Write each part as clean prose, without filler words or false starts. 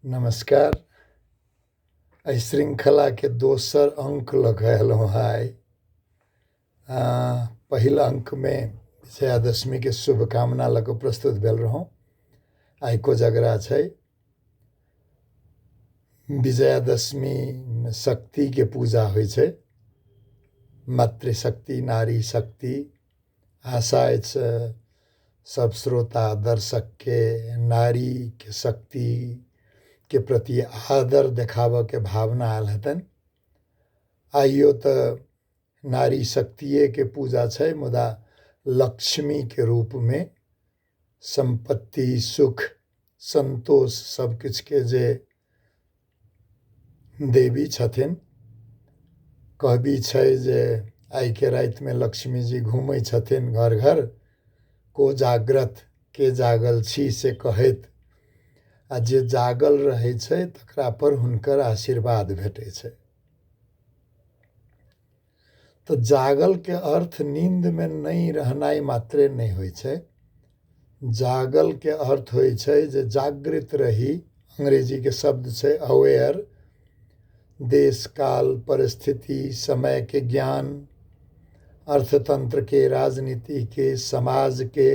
नमस्कार। एहि श्रृंखलाके दोसर अंक लऽ कऽ अयलहुँ हेँ आइ। पहिल अंकमे विजयादशमीके शुभकामना लऽ कऽ प्रस्तुत भेल रहौँ। आइ कोजगरा छै। विजयादशमी शक्तिके पूजा होइ छै, मातृशक्ति, नारी शक्ति। आशा अछि सब श्रोता दर्शकके नारीके शक्तिके प्रति आदर देखाबऽके भावना आयल हेतनि। आइयो तऽ नारी शक्तिएके पूजा छै, मुदा लक्ष्मीके रूपमे सम्पत्ति, सुख, सन्तोष सब किछुके जे देवी छथिन। कहबी छै जे आइके रातिमे लक्ष्मीजी घूमै छथिन घर घर, को जाग्रत, के जागल छी से कहैत, आ जे जागल रहै छै तकरा पर हुनकर आशीर्वाद भेटै छै। तऽ जागलके अर्थ नींदमे नहि रहनाइ मात्रे नहि होइ छै। जागलके अर्थ होइ छै जे जागृत रही। अंग्रेजीके शब्द छै अवेयर। देश, काल, परिस्थिति, समयके ज्ञान, अर्थतंत्रके, राजनीतिके, समाजके,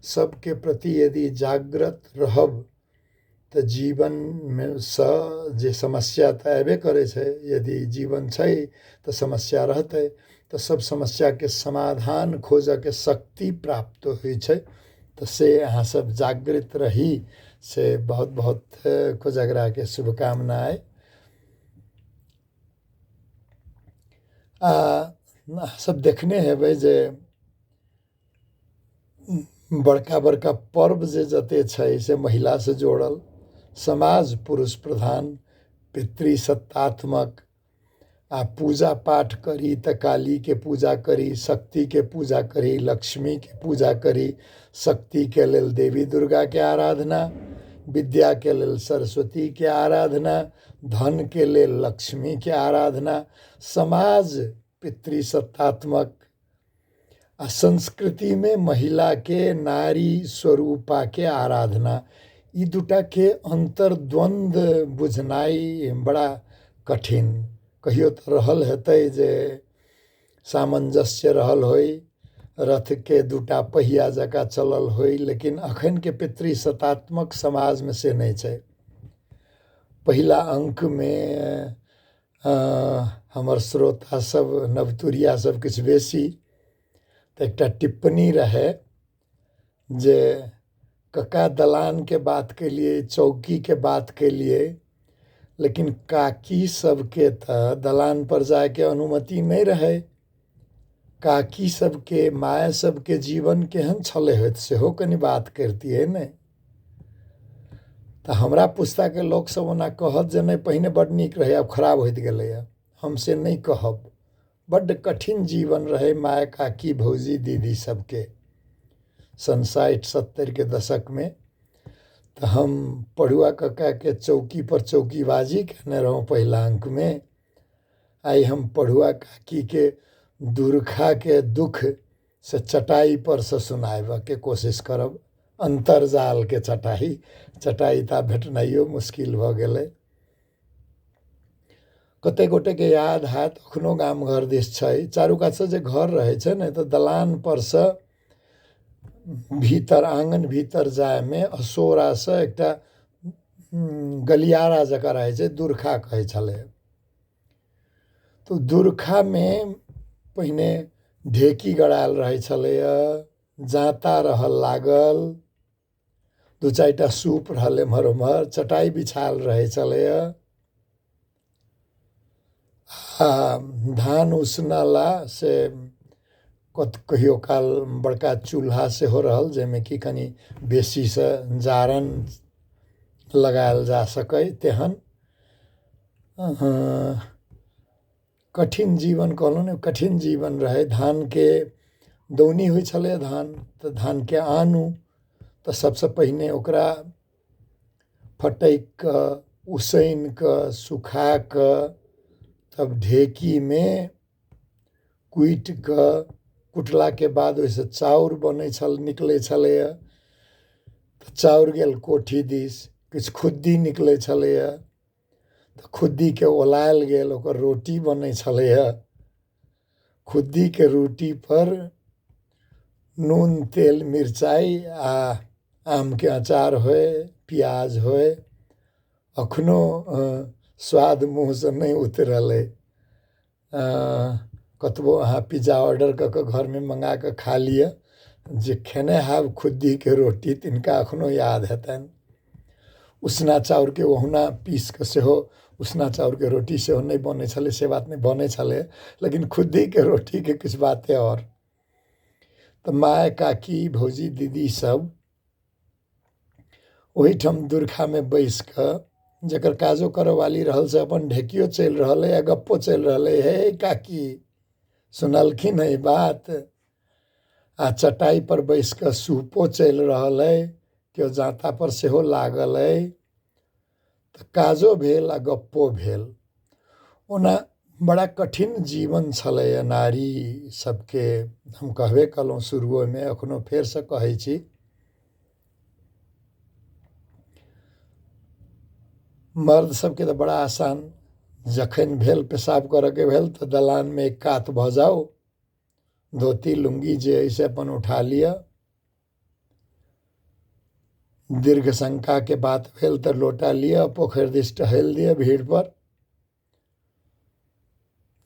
सबके प्रति यदि जागृत रहब तऽ जीवनमे सँ जे समस्या तऽ अयबे करै छै। यदि जीवन छै तऽ समस्या रहतै, तऽ सब समस्याके समाधान खोजऽके शक्ति प्राप्त होइ छै। तऽ से अहाँ सब जागृत रही, से बहुत बहुत कोजगराके शुभकामना अइ। आ अहाँ सब देखने हेबै जे बड़का बड़का पर्व जे जते छै से महिलासँ जोड़ल, समाज पुरुष प्रधान, पितृसत्तात्मक। आ पूजा पाठ करी तऽ कालीके पूजा करी, शक्तिके पूजा करी, लक्ष्मीके पूजा करी। शक्तिके लेल देवी दुर्गाके आराधना, विद्याके लेल सरस्वतीके आराधना, धनके लेल लक्ष्मीके आराधना। समाज पितृसत्तात्मक आ संस्कृतिमे महिलाके, नारी स्वरूपाके आराधना, ई दूटाके अन्तर्द्वन्द्व बुझनाइ बड़ा कठिन। कहियो तऽ रहल हेतै जे सामञ्जस्य रहल होइ, रथके दूटा पहिया जकाँ चलल होइ, लेकिन अखनके पितृसत्तात्मक समाजमे से नहि छै। पहिला अंकमे हमर श्रोता सब, नवतुरिया सब किछु बेसी, तऽ एकटा टिप्पणी रहै जे कका दलानके बात केलियै, चौकीके बात केलियै, लेकिन काकी सबके तऽ दलान पर जायके अनुमति नहि रहै। काकी सबके, माय सबके जीवन केहन छलै होत, सेहो कनि बात करितियै ने। तऽ हमरा पुस्ताके लोकसब ओना कहत जे नहि, पहिने बड्ड नीक रहै, आब खराब होइत गेलैए। हम से नहि कहब। बड्ड कठिन जीवन रहै माय, काकी, भौजी, दीदी सबके सन 60-70 के दशकमे। तऽ हम पढ़ुआ कक्काके चौकी पर चौकीबाजी केने रहौं पहिला अंकमे। आइ हम पढ़ुआ काकीके दुर्खाके दुख से चटाइ पर से सुनाबऽके कोशिश करब। अन्तर्जालके चटाइ, चटाइ तऽ भेटनाइयो मुश्किल भऽ गेलै। कते गोटेके याद हैत, अखनो गाम घर दिस छै, चारू कातसँ जे घर रहै छै ने, तऽ दलान परसँ भीतर आङ्गन भीतर जायमे असोरासँ एकटा गलियारा जकाँ रहै छै, दुर्खा कहै छलै। तऽ दुर्खामे पहिने ढेकी गड़ायल रहै छलैए, जाँता रहल लागल, 2-4 टा सूप रहल एम्हर ओम्हर, चटाइ बिछायल रहै छलैए। आ धान उसनला से कहियो काल बड़का चूल्हा सेहो रहल, जाहिमे कि कनि बेसीसँ जारन लगायल जा सकै तेहन। कठिन जीवन कहलहुँ ने, कठिन जीवन रहै। धानके दौनी होइ छलै, धान तऽ धानके आनू तऽ सबसँ पहिने ओकरा फटकि कऽ, उसैन कऽ, सुखा कऽ, तब ढेकीमे कुटि कऽ, कुटलाके बाद ओहिसँ चाउर बनै छल, निकलै छलैए। तऽ चाउर गेल कोठी दिस, किछु खुद्दी निकलै छलैए, तऽ खुद्दीके ओलायल गेल, ओकर रोटी बनै छलैए। खुद्दीके रोटीपर नून तेल मिरचाइ आ आमके अचार होइ, प्याज होइ, अखनो स्वाद मुँहसँ नहि उतरल अइ। कतबो अहाँ पिज्जा ऑर्डर कऽ कऽ घरमे मङ्गा कऽ खा लिअ, जे खेने हैब खुद्दीके रोटी तिनका एखनो याद हेतनि। उसना चाउरके ओहुना पीस कऽ सेहो उसना चाउरके रोटी सेहो नहि बनै छलै से बात नहि, बनै छलै, लेकिन खुद्दीके रोटीके किछु बाते आओर। तऽ माय, काकी, भौजी, दीदी सब ओहिठाम दुरखामे बैस कऽ, जकर काजो करऽवाली रहल से अपन ढेकियो चलि रहल अइ आ गप्पो चलि रहल अइ, हे काकी सुनलखिन है बात, आ चटाइ पर बैस कऽ सूपो चलि रहल अइ, केओ जाँता पर सेहो लागल अइ, तऽ काजो भेल आ गप्पो भेल। ओना बड़ा कठिन जीवन छलैए नारी सबके, हम कहबे कयलहुँ शुरुओमे, एखनो फेरसँ कहै छी। मर्द सबके तऽ बड़ा आसान, जखन भेल पेशाब करऽके भेल तऽ दलानमे एक कात भऽ जाउ, धोती लुङ्गी जे अइ से अपन उठा लिअ। दीर्घ शङ्काके बात भेल तऽ लोटा लिअ, पोखरि दिस टहलि दिअ भीड़ पर।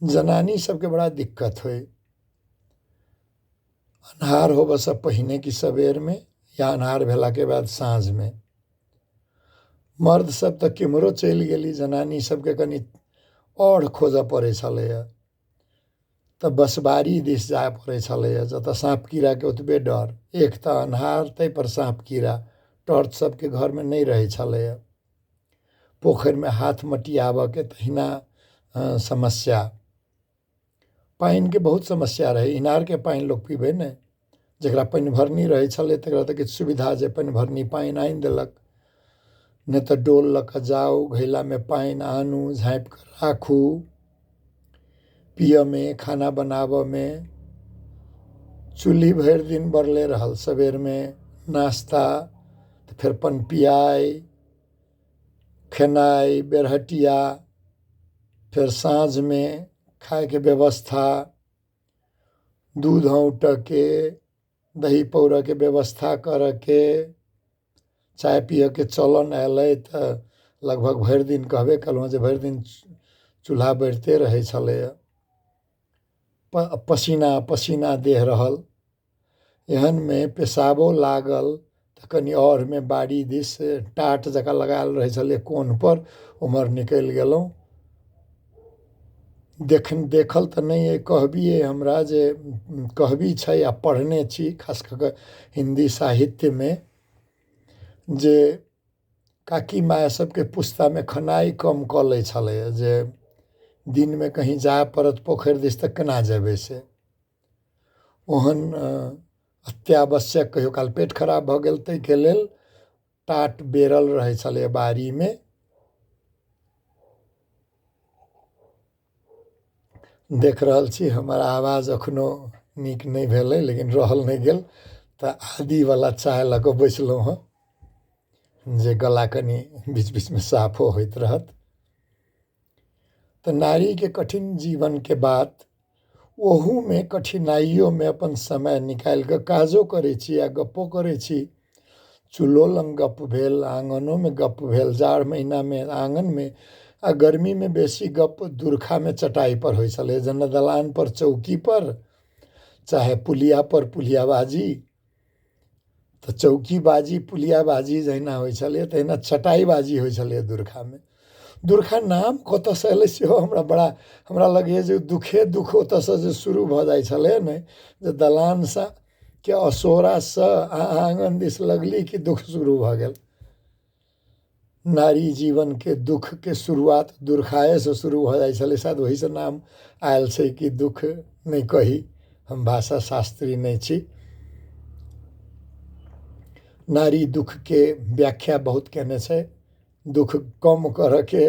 जनानी सबके बड़ा दिक्कत होइ, अन्हार होबऽसँ पहिने कि सबेरमे या अन्हार भेलाके बाद साँझमे। मर्द सब तऽ केम्हरो चलि गेली, जनानी सबके कनि आओर खोजऽ पड़ै छलैए, तऽ बसबारी दिस जाय पड़ै छलैए, जतऽ साँप कीड़ाके ओतबे डर, एक तऽ अन्हार ताहिपर साँप कीड़ा, टॉर्च सबके घरमे नहि रहै छलैए। पोखरिमे हाथ मटियाबऽके तहिना समस्या, पानिके बहुत समस्या रहै, इनारके पानि लोक पीबै ने, जकरा पानि भरनी रहै छलै तकरा तऽ किछु सुविधा जे पानि भरनी पानि आनि देलक, नहि तऽ डोल लऽ कऽ जाउ, घैलामे पानि आनू, झाँपि कऽ राखू, पियऽमे, खाना बनाबऽमे। चूल्ही भरि दिन बरले रहल, सबेरमे नाश्ता, तऽ फेर पनपियाइ, खेनाइ, बेरहटिया, फेर साँझमे खायके व्यवस्था, दूध औँटऽके, दही पौरऽके व्यवस्था करऽके, चाय पियऽके चलन अयलै तऽ लगभग भरि दिन कहबे कयलहुँ जे भरि दिन चूल्हा बरिते रहै छलैए, पसीना पसीना देह रहल। एहनमे पेशाबो लागल तऽ कनि आओरमे बाड़ी दिस टाट जकाँ लगायल रहै छलै कोनपर, उम्हर निकलि गेलहुँ। देखल तऽ नहि अइ, कहबी अइ हमरा जे कहबी छै आ पढ़ने छी खास कऽ कऽ हिन्दी साहित्यमे, जे काकी माय सबके पुस्तामे खेनाइ कम कऽ लै छलैए, जे दिनमे कहीं जाय पड़त पोखरि दिस तऽ केना जेबै से, ओहन अत्यावश्यक कहियो काल पेट खराब भऽ गेल ताहिके लेल टाट बेरल रहै छलैए बाड़ीमे। देख रहल छी हमर आवाज एखनो नीक नहि भेलै, लेकिन रहल नहि गेल तऽ आदीवला चाय लऽ कऽ बैसलहुँ हँ, जे गला कनि बीच बीचमे साफो होइत रहत। तऽ नारीके कठिन जीवनके बात, ओहूमे कठिनाइयोमे अपन समय निकालि कऽ काजो करै छी आ गप्पो करै छी। चूल्हो लग गप्प भेल, आङ्गनोमे गप्प भेल, जाड़ महिनामे आङ्गनमे आ गर्मीमे बेसी गप्प दुरखामे चटाइ पर होइ छलै, जेना दलान पर चौकी पर, चाहे पुलिया पर पुलियाबाजी। तऽ चौकीबाजी पुलियाबाजी जहिना होइ छलै तहिना चटाइबाजी होइ छलै दुरखामे। दुरखा नाम कतऽसँ एलै सेहो हमरा बड़ा, हमरा लगैए जे दुखे दुख ओतऽसँ जे शुरू भऽ जाइ छलै ने, जे दलानसँ के असोरासँ आङ्गन दिस लगली कि दुख शुरू भऽ गेल। नारी जीवनके दुखके शुरुआत दुर्खाएसँ शुरू भऽ जाइ छलै, शायद ओहिसँ नाम आयल छै कि दुख नहि कही, हम भाषा शास्त्री नहि छी। नारी दुखके व्याख्या बहुत केने छै, दुख कम करऽके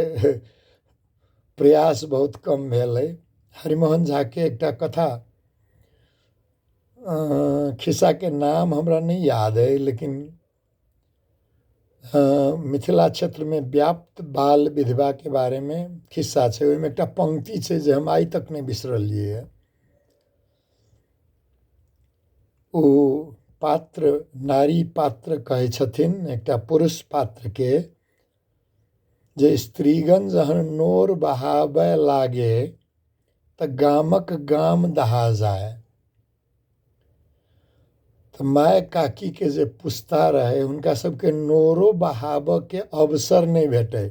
प्रयास बहुत कम भेल अइ। हरिमोहन झाके एकटा कथा, खिस्साके नाम हमरा नहि याद अइ, लेकिन मिथिला क्षेत्रमे व्याप्त बाल विधवाके बारेमे खिस्सा छै। ओहिमे एकटा पंक्ति छै जे हम आइ तक नहि बिसरलियै हँ। ओ पात्र, नारी पात्र कहै छथिन एकटा पुरुष पात्रके जे स्त्रीगण जहन नोर बहाबय लागे तऽ गामक गाम दहा जाय। तऽ माय काकीके जे पुस्ता रहै हुनका सबके नोरो बहाबऽके अवसर नहि भेटै,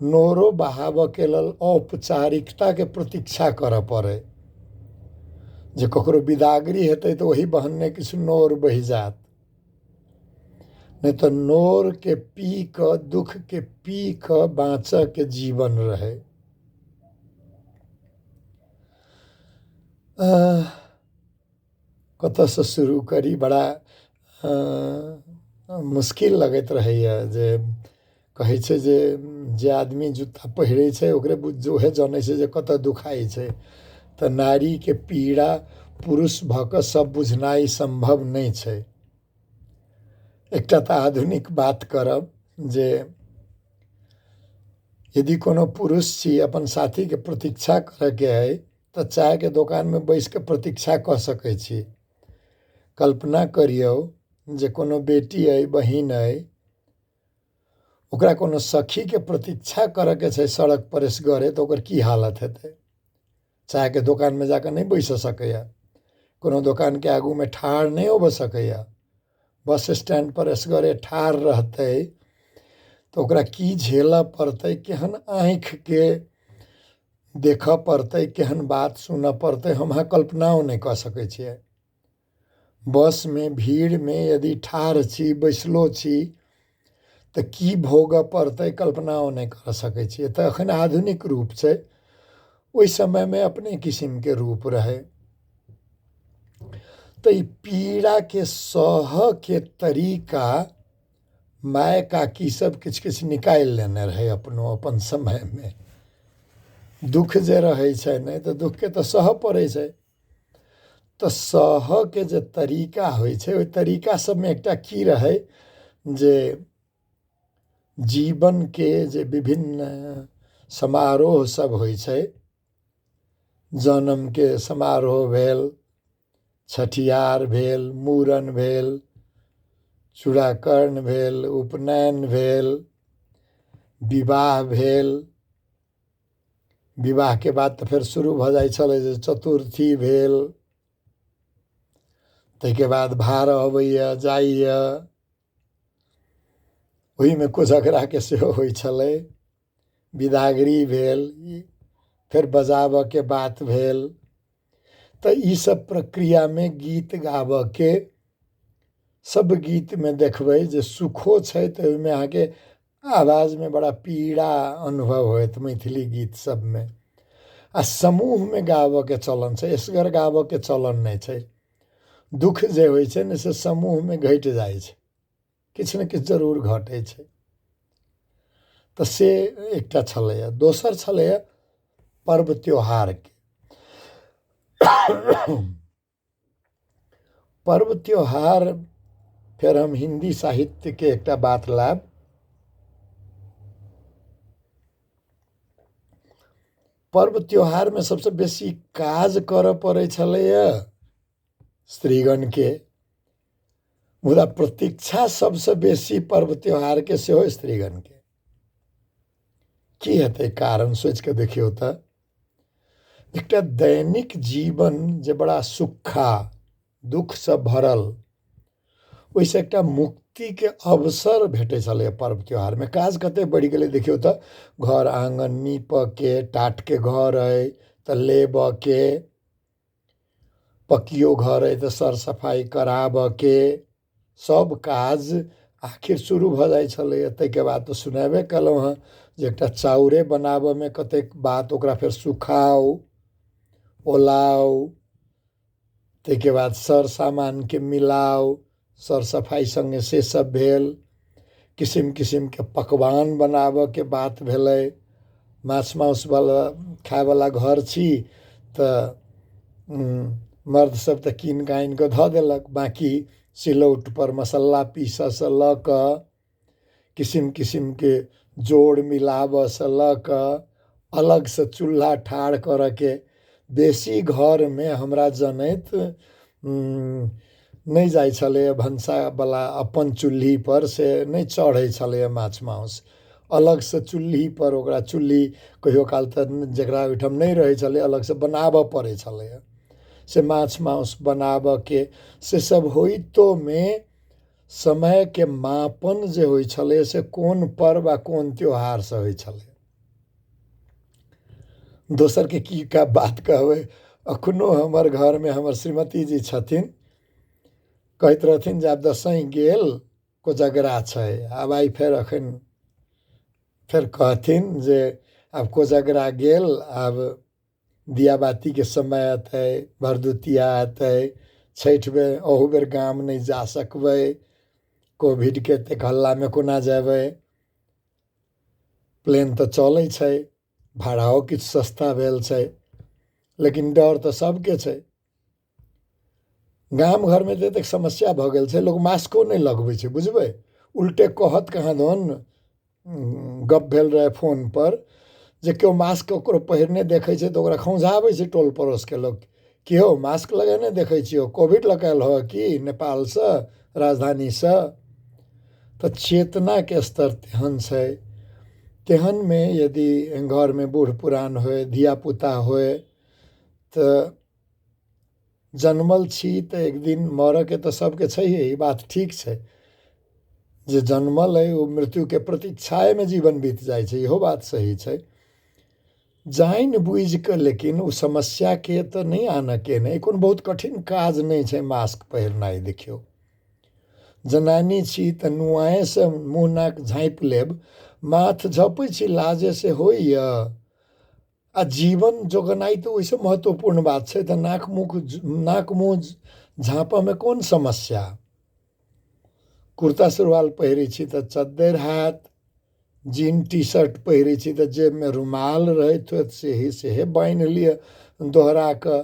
नोरो बहाबऽके लेल औपचारिकताके प्रतीक्षा करऽ पड़ै, जे ककरो विदागरी हेतै तऽ ओही बहाने किछु नोर बहि जायत, नहि तऽ नोरके पी कऽ, दुःखके पी कऽ बाँचऽके जीवन रहै। कतऽसँ शुरू करी, बड़ा मुश्किल लगैत रहैया। जे कहै छै जे जे आदमी जूता पहिरै छै ओकरे उहे जनै छै जे कतऽ दुखाइ छै। तऽ नारीके पीड़ा पुरुष भऽ कऽ सब बुझनाइ सम्भव नहि छै। एकटा तऽ आधुनिक बात करब जे यदि कोनो पुरुष छी, अपन साथीके प्रतीक्षा करऽके अइ तऽ चायके दोकानमे बैस कऽ प्रतीक्षा कऽ सकै छी। कल्पना करियौ जे कोनो बेटी अइ, बहिन अइ, ओकरा कोनो सखीके प्रतीक्षा करऽके छै सड़क पर एसगरे, तऽ ओकर की हालत हेतै? चायके दोकानमे जाकऽ नहि बैस सकैया, कोनो दोकानके आगूमे ठाढ़ नहि होबऽ सकैया, बस स्टैंड पर एसगरे ठाढ़ रहतै तऽ ओकरा की झेलऽ पड़तै, केहन आँखिके देखऽ पड़तै, केहन बात सुनऽ पड़तै, हम अहाँ कल्पनाओ नहि कऽ सकै छियै। बसमे भीड़मे यदि ठाढ़ छी, बैसलो छी, तऽ की भोगऽ पड़तै कल्पनाओ नहि कऽ सकै छियै। तऽ एखन आधुनिक रूप छै, ओहि समयमे अपने किसिमके रूप रहै। तऽ ई पीड़ाके सहऽके तरीका माय काकी सब किछु किछु निकालि लेने रहै अपनो अपन समयमे। दुःख जे रहै छै ने, तऽ दुःखके तऽ सहऽ पड़ै छै। तऽ सहऽके जे तरीका होइ छै, ओहि तरीका सबमे एकटा की रहै जे जीवनके जे विभिन्न समारोह सब होइ छै, जन्मके समारोह भेल, छठिहार भेल, मूड़न भेल, चूड़ाकरण भेल, उपनयन भेल, विवाह भेल। विवाहके बाद तऽ फेर शुरू भऽ जाइ छलै जे चतुर्थी भेल, ताहिके बाद भार अबैया जाइया, ओहिमे कोजगराके सेहो होइ छलै, विदागरी भेल, फेर बजाबऽके बात भेल। तऽ ई सब प्रक्रियामे गीत गाबऽके, सब गीतमे देखबै जे सुखो छै तऽ ओहिमे अहाँके आवाजमे बड़ा पीड़ा अनुभव होयत मैथिली गीत सबमे। आ समूहमे गाबऽके चलन छै, एसगर गाबऽके चलन नहि छै। दुःख जे होइ छै ने से समूहमे घटि जाइ छै, किछु ने किछु जरूर घटै छै। तऽ से एकटा छलैया। दोसर छलैया पर्व त्योहारके। पर्व त्योहार, फेर हम हिन्दी साहित्यके एकटा बात लायब। पर्व त्योहारमे सबसँ बेसी काज करऽ पड़ै छलैया स्त्रीगणके, मुदा प्रतीक्षा सबसँ बेसी पर्व त्योहारके सेहो स्त्रीगणके। की हेतै कारण, सोचि कऽ देखियौ तऽ एकटा दैनिक जीवन जे बड़ा सुखा दुःखसँ भरल, ओहिसँ एकटा मुक्तिके अवसर भेटै छलै पर्व त्योहारमे। काज कते बढ़ि गेलै देखियौ तऽ, घर आङ्गन नीपऽके, टाटके घर अइ तऽ लेबऽके, पक्कियो घर अइ तऽ सर सफाइ कराबऽके, सब काज आखिर शुरू भऽ जाइ छलैए। ताहिके बाद तऽ सुनेबे केलहुँ हँ जे एकटा चाउरे बनाबऽमे कतेक बात, ओकरा फेर सुखाउ, ओलाउ, ताहिके बाद सर सामानके मिलाउ, सर सफाइ सङ्गे से सब भेल। किसिम किसिमके पकवान बनाबऽके बात भेलै। माछ मासुवला खायवला घर छी तऽ मर्द सब तऽ कीन कऽ आनि कऽ धऽ देलक, बाँकी सिलौटपर मसल्ला पीसऽसँ लऽ कऽ किसिम किसिमके जोड़ मिलाबऽसँ लऽ कऽ अलगसँ चूल्हा ठाढ़ करऽके बेसी घरमे हमरा जनैत नहि जाइ छलैए भनसावला अपन चुल्हीपर से नहि चढ़ै छलैए माछ माउस। अलगसँ चुल्हीपर ओकरा चुल्ही कहियो काल तऽ जकरा ओहिठाम नहि रहै छलै अलगसँ बनाबऽ पड़ै छलैए से माछ माउस बनाबऽके से सब होइतोमे समयके मापन जे होइ छलै से कोन पर्व आ कोन त्योहारसँ होइ छलै। दोसरके की बात कहबै, अखनो हमर घरमे हमर श्रीमती जी छथिन, कहैत रहथिन जे आब दसैँ गेल कोजगरा छै, आब आइ फेर अखन फेर कहथिन जे आब कोजगरा गेल, आब दियाबातीके समय एतै, भरदुतिया एतै, छठि बेर अहू बेर गाम नहि जा सकबै, कोविडके एतेक हल्लामे कोना जेबै, प्लेन तऽ चलै छै, भाड़ाओ किछु सस्ता भेल छै, लेकिन डर तऽ सबके छै। गाम घरमे तऽ एतेक समस्या भऽ गेल छै, लोक मास्को नहि लगबै छै, बुझबै, उल्टे कहत कहाँ दन। गप भेल रहै फोनपर जे केओ मास्क ककरो पहिरने देखै छै तऽ ओकरा खौंझाबै छै टोल पड़ोसके लोक कि हौ मास्क लगेने देखै छियौ, कोविड लगायल हो कि नेपालसँ राजधानीसँ। तऽ चेतनाके स्तर तेहन छै, तेहनमे यदि घरमे बूढ़ पुरान होय, धियापुता होय, तऽ जन्मल छी तऽ एक दिन मरऽके तऽ सबके छैहे, ई बात ठीक छै जे जन्मल अइ ओ मृत्युके प्रतीक्षाएमे जीवन बीत जाइ छै, इहो बात सही छै। जानि बुझिकऽ लेकिन ओ समस्याके तऽ नहि आनऽके नहि, कोनो बहुत कठिन काज नहि छै मास्क पहिरनाइ। देखियौ जनानी छी तऽ नुआएसँ मुँह नाक झाँपि लेब, माथ झपै छी लाजे से होइए, आ जीवन जोगनाइ तऽ ओहिसँ महत्वपूर्ण बात छै, तऽ नाक मुँह झाँपऽमे कोन समस्या। कुर्ता सुरुवाल पहिरै छी तऽ चद्दरि हैत, जीन टी शर्ट पहिरै छी तऽ जेबमे रुमाल रहैत होयत सेहे बान्हि लिअ दोहरा कऽ,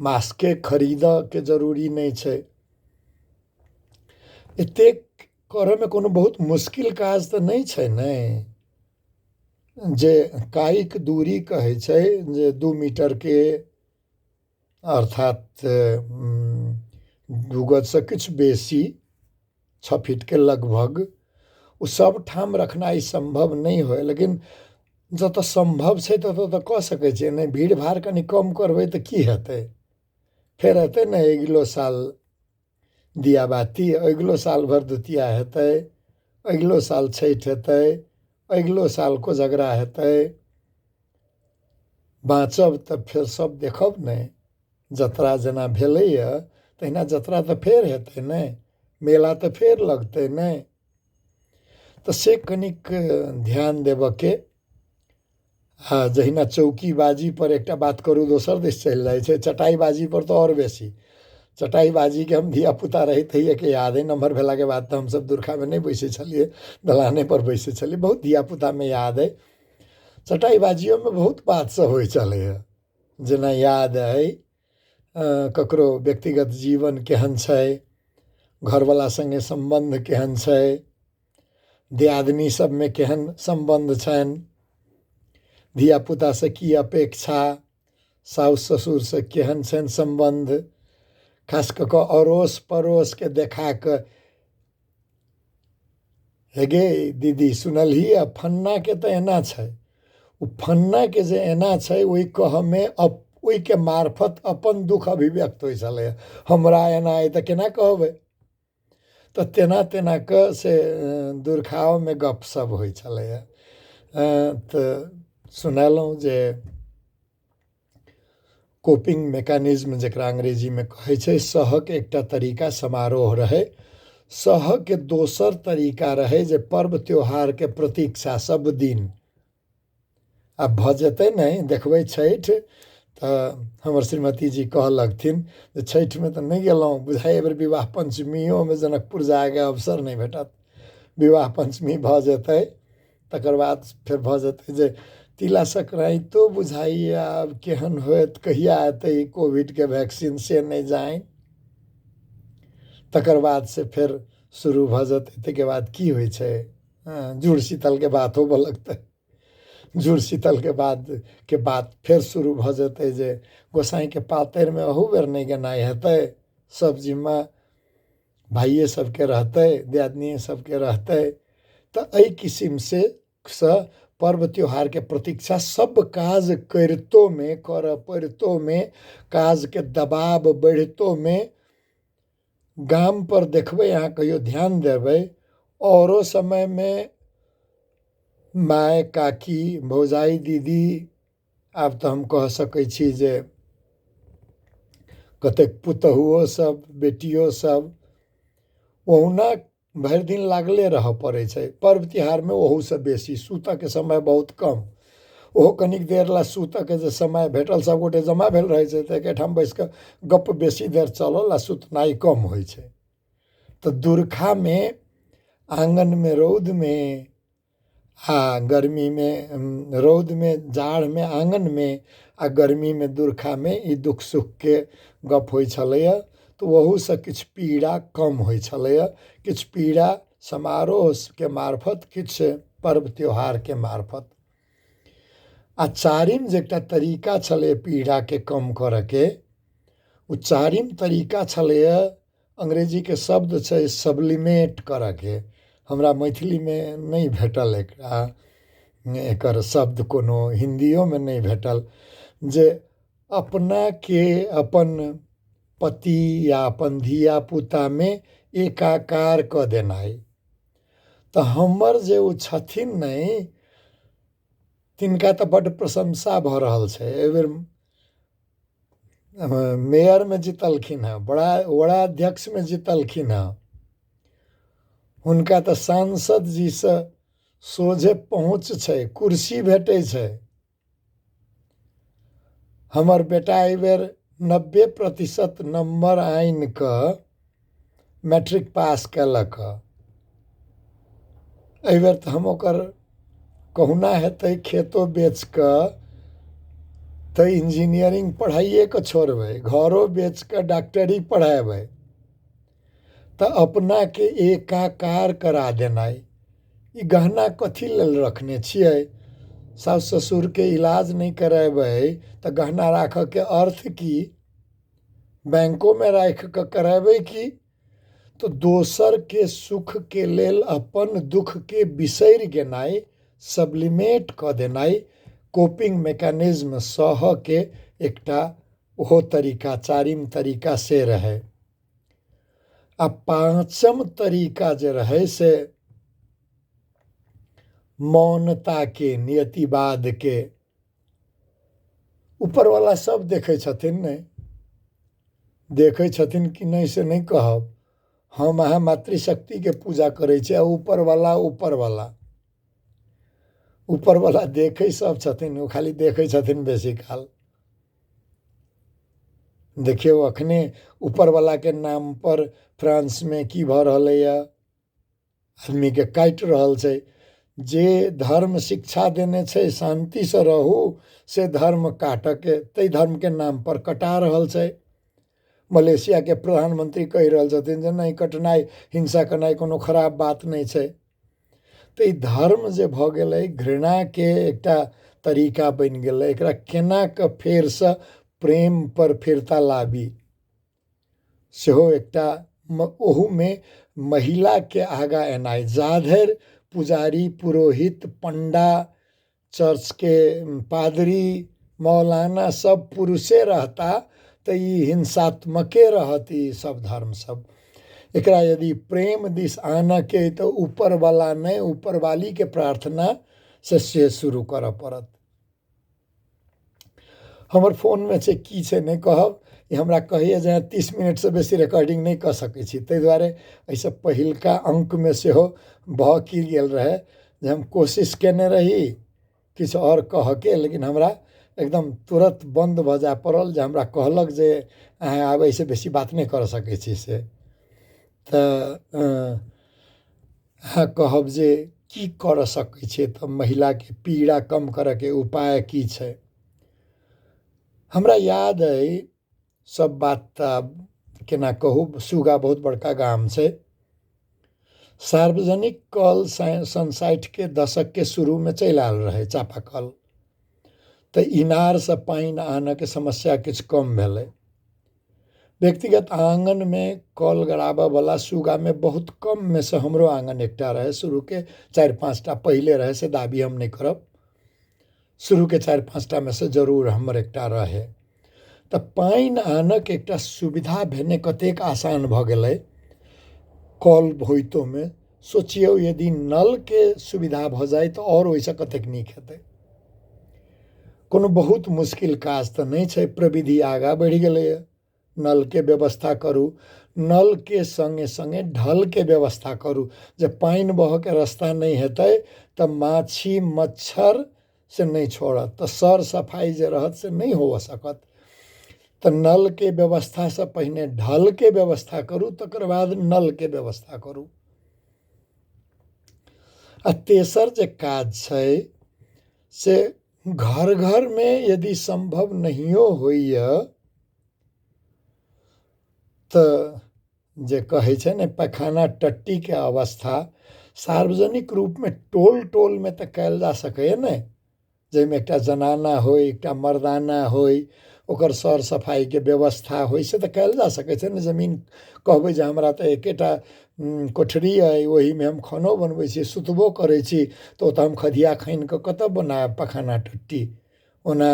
मास्के खरीदऽके जरूरी नहि छै। एतेक करऽमे कोनो बहुत मुश्किल काज तऽ नहि छै ने। जे कायिक दूरी कहै छै जे 2 मीटरके अर्थात 2 गजसँ किछु बेसी 6 फीटके लगभग, ओ सब ठाम रखनाइ सम्भव नहि होय, लेकिन जतऽ सम्भव छै ततऽ तऽ कऽ सकै छियै नहि। भीड़ भाड़ कनि कम करबै तऽ की हेतै, फेर हेतै ने अगिलो साल दियाबाती, अगिलो साल भरदुतिया हेतै, अगिलो साल छठि हेतै, अगिलो साल कोजगरा हेतै। बाँचब तऽ फेर सब देखब ने, जतरा जेना भेलैए तहिना जतरा तऽ फेर हेतै ने, मेला तऽ फेर लगतै ने। तऽ से कनिक ध्यान देबऽके। आ जहिना चौकीबाजी पर एकटा बात करू दोसर दिस चलि जाइ छै, चटाइबाजी पर तऽ आओर बेसी। चटाइबाजीके हम धियापुता रही तहिएके याद अइ, नम्हर भेलाके बाद तऽ हमसब दुरखामे नहि बैसै छलियै, दलाने पर बैसै छलियै, बहुत धियापुतामे याद अइ। चटाइबाजियोमे बहुत बात सब होइ छलैए, जेना याद अइ ककरो व्यक्तिगत जीवन केहन छै, घरवला सङ्गे सम्बन्ध केहन छै, दियादनी सबमे केहन सम्बन्ध छनि, धियापुतासँ की अपेक्षा, साउस ससुरसँ केहन छनि सम्बन्ध, खास कऽ कऽ अड़ोस पड़ोसके देखा कऽ हे गे दीदी सुनलही फन्नाके तऽ एना छै, ओ फन्नाके जे एना छै ओहि कहमे ओहिके मार्फत अपन दुःख अभिव्यक्त होइ छलै, हमरा एना अइ तऽ केना कहबै। तऽ तेना तेना कऽ से दुर्खाओमे गप सब होइ छलैए। तऽ सुनेलहुँ जे कोपिंग मैकेनिज्म जकरा अंग्रेजीमे कहै छै, सहक एकटा तरीका समारोह रहै, सहके दोसर तरीका रहै जे पर्व त्योहारके प्रतीक्षा सब दिन। आब भऽ जेतै नहि, देखबै छठि तऽ हमर श्रीमती जी कहऽ लगथिन जे छठिमे तऽ नहि गेलहुँ, बुझाइ एहिबेर विवाह पञ्चमियोमे जनकपुर जायके अवसर नहि भेटत, विवाह पञ्चमी भऽ जेतै तकर बाद फेर भऽ जेतै जे तिला संक्रान्तिो बुझाइए आब केहन होयत, कहिया एतै कोविडके वैक्सीन से नहि जानि, तकर बाद से फेर शुरू भऽ जेतै। ताहिके बाद की होइ छै, जुड़ शीतलके बात होबऽ लगतै। जुड़ शीतलके बाद के बात फेर शुरू भऽ जेतै जे गोसाइँके पातरिमे अहू बेर नहि गेनाइ हेतै, सब जिम्मा भाइये सबके रहतै, दियादनिये सबके रहतै। तऽ एहि किसिमसँ सँ पर्व त्योहारके प्रतीक्षा सब काज करितोमे, करऽ पड़ितोमे, काजके दबाव बढ़ितोमे गाम पर देखबै अहाँ, कहियो ध्यान देबै, औरो समयमे माय, काकी, भौजाइ, दीदी, आब तऽ हम कह सकै छी जे कतेक पुतहुओ सब, बेटियो सब ओहुना भरि दिन लागले रहऽ पड़ै छै। पर्व तिहारमे ओहूसँ बेसी सुतऽके समय बहुत कम, ओहो कनिक देर लए सुतऽके जे समय भेटल, सब गोटे जमा भेल रहै छै तऽ एकेठाम बैस कऽ गप्प बेसी देर चलल आ सुतनाइ कम होइ छै। तऽ दुर्खामे आङ्गनमे रौदमे आ गर्मीमे रौदमे, जाड़मे आङ्गनमे आ गर्मीमे दुर्खामे ई दुःख सुखके गप होइ छलैया। तऽ ओहूसँ किछु पीड़ा कम होइ छलैया, किछु पीड़ा समारोहके मार्फत, किछु पर्व त्योहारके मार्फत। आ चारिम जे एकटा तरीका छलै पीड़ाके कम करऽके, ओ चारिम तरीका छलैया, अंग्रेजीके शब्द छै सब्लिमेट करऽके, हमरा मैथिलीमे नहि भेटल एकरा, एकर शब्द कोनो हिन्दियोमे नहि भेटल, जे अपनाके अपन पति या अपन धिया पुतामे एकाकार कऽ देनाइ। तऽ हमर जे ओ छथिन नहि, तिनका तऽ बड्ड प्रशंसा भऽ रहल छै। एहिबेर मेयरमे जितलखिन हँ, बड़ा वडाध्यक्षमे जितलखिन हँ, हुनका तऽ सांसद जीसँ सोझे पहुँच छै, कुर्सी भेटै छै। हमर बेटा एहिबेर 90% नम्बर आनि कऽ मैट्रिक पास केलक हँ। एहिबेर तऽ हम ओकर कहुना हेतै खेतो बेच कऽ तऽ इंजीनियरिंग पढ़ाइए कऽ छोड़बै, घरो बेच कऽ डॉक्टरी पढ़ेबै। तऽ अपनाके एकाकार करा देनाइ। ई गहना कथी लेल रखने छियै? सासु ससुरके इलाज नहि करेबै तऽ गहना राखऽके अर्थ की? बैंकोमे राखि कऽ करेबै की? तऽ दोसरके सुखके लेल अपन दुःखके बिसरि गेनाइ, सब्लिमेट कऽ देनाइ, कोपिंग मैकेनिज्म सहऽके एकटा ओहो तरीका, चारिम तरीका से रहै। आ पाँचम तरीका जे रहै से मौनताके, नियतिवादके। ऊपरवला सब देखै छथिन ने, देखै छथिन कि नहि से नहि कहब, हम अहाँ मातृशक्तिके पूजा करै छी आ ऊपरवला ऊपरवला ऊपरवला देखै सब छथिन, ओ खाली देखै छथिन बेसी काल। देखियौ अखने ऊपरवलाके नाम पर फ्रांसमे की भऽ रहलैए, आदमीके काटि रहल छै। जे धर्म शिक्षा देने छै शान्तिसँ रहू, से धर्म काटऽके, ताहि धर्मके नाम पर कटा रहल छै। मलेशियाके प्रधानमंत्री कहि रहल छथिन जे नहि, कटनाइ, हिंसा केनाइ कोनो खराब बात नहि छै। तऽ ई धर्म जे भऽ गेलै घृणाके एकटा तरीका बनि गेलै। एकरा केना कऽ फेरसँ प्रेम पर फिरता लाबी, सेहो एकटा ओहूमे महिलाके आगाँ एनाइ। जाधरि पुजारी, पुरोहित, पंडा, चर्चके पादरी, मौलाना सब पुरुषे रहता तऽ ई हिंसात्मके रहत ई सब धर्म सब। एकरा यदि प्रेम दिस आनऽके तऽ ऊपरवला नहि, ऊपरवालीके प्रार्थना से शुरू करऽ पड़त। हमर फोनमे छै की छै नहि कहब, ई हमरा कहैए जे 30 मिनटसँ बेसी रिकॉर्डिंग नहि कऽ सकै छी, ताहि दुआरे एहिसँ पहिलका अङ्कमे सेहो भऽ की गेल रहै जे हम कोशिश केने रही किछु आओर कहऽके, लेकिन हमरा एकदम तुरत बन्द भऽ जाय पड़ल जे हमरा कहलक जे अहाँ आब एहिसँ बेसी बात नहि कऽ सकै छी से। तऽ अहाँ कहब जे की करऽ सकै छियै तऽ महिलाके पीड़ा कम करऽके उपाय की छै? हमरा याद अइ सब बात तऽ आब केना कहू, सुगा बहुत बड़का गाम छै। सार्वजनिक कल सन 60के दशकके शुरूमे चलि आयल रहै चापाकल, तऽ इनारसँ पानि आनऽके समस्या किछु कम भेलै। व्यक्तिगत आङ्गनमे कल गड़ाबऽवला सुगामे बहुत कममे से हमरो आङ्गन एकटा रहै। शुरूके 4-5 टा पहिले रहै, से दाबी हम नहि करब, शुरूके 4-5 टामे से जरूर हमर एकटा रहै। तऽ पानि आनऽके एकटा सुविधा भेने कतेक आसान भऽ गेलै कल होइतोमे। सोचियौ यदि नलके सुविधा भऽ जाइ तऽ आओर ओहिसँ कतेक नीक हेतै। कोनो बहुत मुश्किल काज तऽ नहि छै, प्रविधि आगाँ बढ़ि गेलैए। नलके व्यवस्था करू, नलके सङ्गे सङ्गे ढलके व्यवस्था करू। जे पानि बहऽके रास्ता नहि हेतै तऽ माछी मच्छर से नहि छोड़त, तऽ सर सफाइ जे रहत से नहि होअ सकत। तऽ नलके व्यवस्थासँ पहिने ढलके व्यवस्था करू, तकर बाद नलके व्यवस्था करू। आ तेसर जे काज छै से घर घरमे यदि सम्भव नहियो होइए तऽ जे कहै छै ने पैखाना टट्टीके अवस्था सार्वजनिक रूपमे टोल टोलमे तऽ कयल जा सकैए ने, जाहिमे एकटा जनाना होइ, एकटा मर्दाना होइ, ओकर सर सफाइके व्यवस्था होइ, से तऽ कयल जा सकै छै ने। जमीन कहबै जे हमरा तऽ एकेटा कोठरी अइ, ओहिमे हम खानो बनबै छी, सुतबो करै छी, तऽ ओतऽ हम खधिया खानि कऽ कतऽ बनायब पैखाना टट्टी। ओना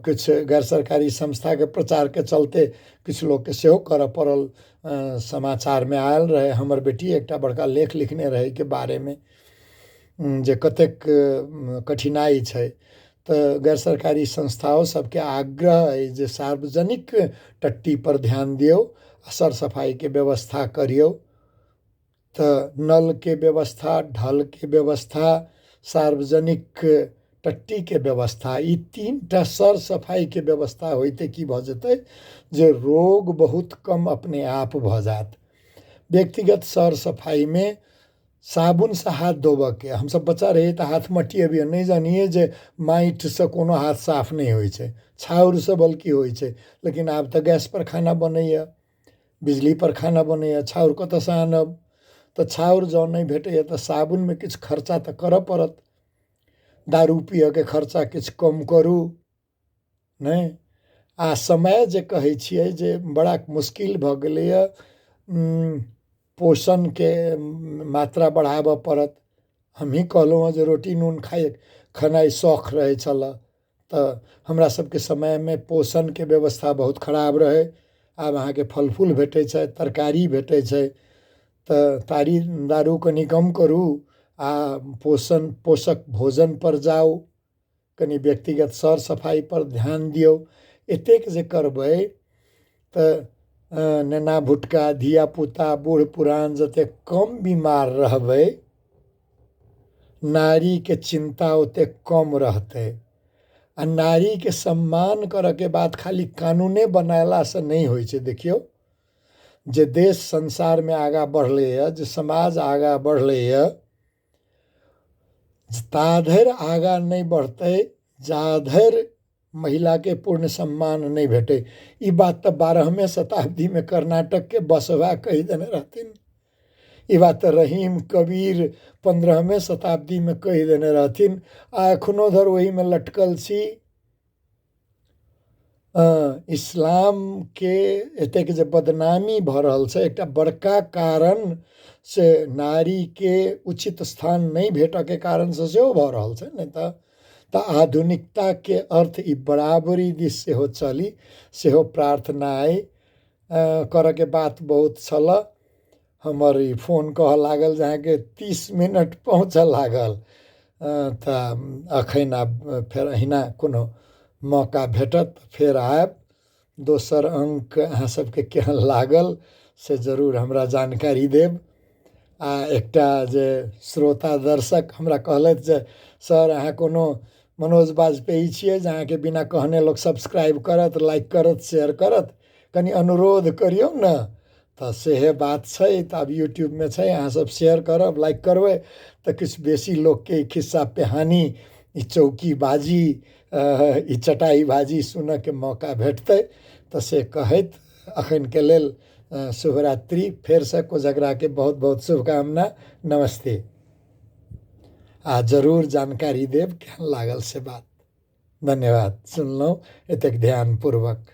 किछु गैर सरकारी संस्थाके प्रचारके चलते किछु लोकके सेहो करऽ पड़ल। समाचारमे आयल रहै, हमर बेटी एकटा बड़का लेख लिखने रहै एहिके बारेमे जे कतेक कठिनाइ छै। तऽ गैर सरकारी संस्थाओ सबके आग्रह अइ जे सार्वजनिक टट्टी पर ध्यान दियौ आ सर सफाइके व्यवस्था करियौ। तऽ नलके व्यवस्था, ढलके व्यवस्था, सार्वजनिक टट्टीके व्यवस्था, ई 3टा सर सफाइके व्यवस्था होइते की भऽ जेतै जे रोग बहुत कम अपने आप भऽ जायत। व्यक्तिगत सर सफाइमे साबुनसँ हाथ धोबऽके, हमसब बच्चा रहियै तऽ हाथ मटियबियै, नहि जानियै जे माटिसँ कोनो हाथ साफ नहि होइ छै, छाउरसँ बल्कि होइ छै। लेकिन आब तऽ गैसपर खाना बनैए, बिजलीपर खाना बनैए, छाउर कतऽसँ आनब? तऽ छाउर जँ नहि भेटैए तऽ साबुनमे किछु खर्चा तऽ करऽ पड़त। दारू पियऽके खर्चा किछु कम करू, नहि? आ समय जे कहै छियै जे बड़ा मुश्किल भऽ गेलैए, पोषणके मात्रा बढ़ाबऽ पड़त। हमही कहलहुँ हँ जे रोटी नून खेनाइ शौख रहै छलऽ, तऽ हमरा सबके समयमे पोषणके व्यवस्था बहुत खराब रहै। आब अहाँके फल फूल भेटै छै, तरकारी भेटै छै, तऽ तारी दारू कनि कम करू आ पोषण पोषक भोजन पर जाउ, कनि व्यक्तिगत सर सफाइ पर ध्यान दियौ। एतेक जे करबै तऽ नेना भुटका, धियापुता, बूढ़ पुरान जतेक कम बीमार रहबै, नारीके चिन्ता ओतेक कम रहतै। आ नारीके सम्मान करऽके बात खाली कानूने बनेलासँ नहि होइ छै। देखियौ जे देश संसारमे आगाँ बढ़लैए, जे समाज आगाँ बढ़लैए, ताधरि आगाँ नहि बढ़तै जाधरि महिलाके पूर्ण सम्मान नहि भेटै। ई बात तऽ 12वीं शताब्दीमे कर्नाटकके बसवा कहि देने रहथिन, ई बात तऽ रहीम कबीर 15वीं शताब्दीमे कहि देने रहथिन, आ एखनो धरि ओहिमे लटकल छी। इस्लामके एतेक जे बदनामी भऽ रहल छै, एकटा बड़का कारण से नारीके उचित स्थान नहि भेटऽके कारणसँ सेहो भऽ रहल छै। नहि तऽ आधुनिकताके अर्थ ई बराबरी दिस सेहो चली, सेहो प्रार्थना अइ। करऽके बात बहुत छल। हमर ई फोन कहऽ लागल जे अहाँके 30 मिनट पहुँचऽ लागल, तऽ अखन आब फेर अहिना कोनो मौका भेटत फेर आयब। दोसर अङ्क अहाँ सबके केहन लागल से जरूर हमरा जानकारी देब। आ एकटा जे श्रोता दर्शक हमरा कहलथि जे सर अहाँ कोनो मनोज वाजपेयी छियै जे अहाँके बिना कहने लोक सब्सक्राइब करत, लाइक करत, शेयर करत, कनि अनुरोध करियौ ने। तऽ सेहे बात छै। तऽ आब यूट्यूबमे छै, अहाँ सब शेयर करब, लाइक करबै तऽ किछु बेसी लोकके ई खिस्सा पेहानी, ई चौकी बाजी, ई चटाई बाजी सुनऽके मौका भेटतै। तऽ से कहैत अखनके लेल शुभरात्रि। फेरसँ कोजगराके बहुत बहुत शुभकामना। नमस्ते। आ जरूर जानकारी देब केहन लागल से बात। धन्यवाद, सुनलहुँ एतेक ध्यानपूर्वक।